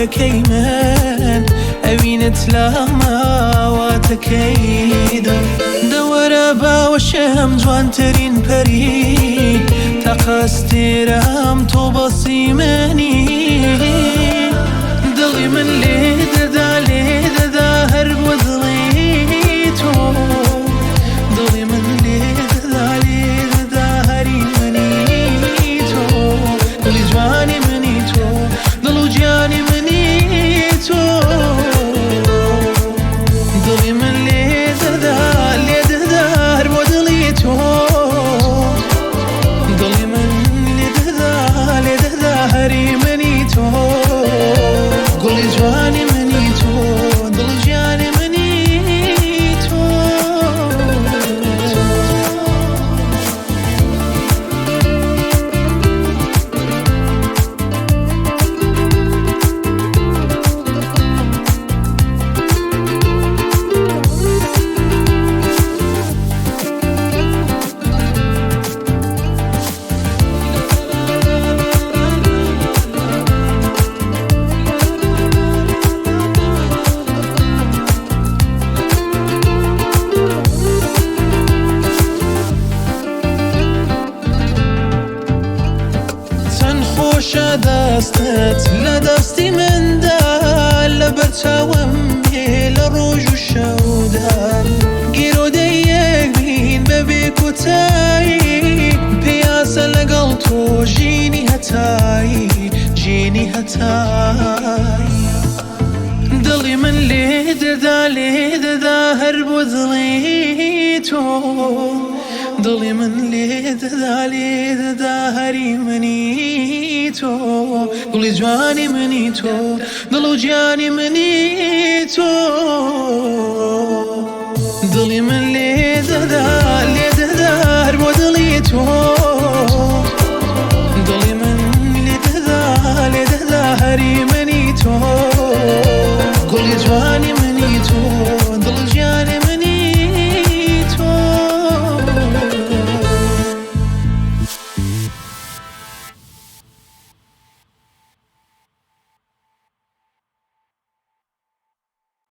پاکەکەی من، ئەوینت لاماواتەکەی دڵ. دەوەرە باوەشم جوانترین پەری، تاقەستێرام تۆ بەسی منی. دڵی من لێ دەدا لێ دەدا هەر بۆ دڵی تۆ، دڵی من لێ دەدا لێ دەدا هەری منی تۆ، دڵی جوانی منی تۆ، دڵ و گیانی منی تۆ. دڵی من لێ دەدا لێ دەدا هەر بۆ دڵی تۆ، دڵی من لێ دەدا لێ دەدا هەری منی تۆ، گوڵی جوانی منی تۆ، دڵ و گیانی منی تۆ. چەند خۆشە دەستت لە دەستی مندا، لەبەر چاوم بێ لە ڕۆژ و شەودا، گیرۆدەی یەک بین بەبێ کۆتایی، پیاسە لەگەڵ تۆ ژینی هەتایی، ژینی هەتایی. دڵی من لێ دەدا لێ دەدا هەر بۆ دڵی تۆ، دڵی من لێ دەدا لێ دەدا هەری منی تۆ، گوڵی جوانی منی تۆ، دڵ و گیانی منی تۆ.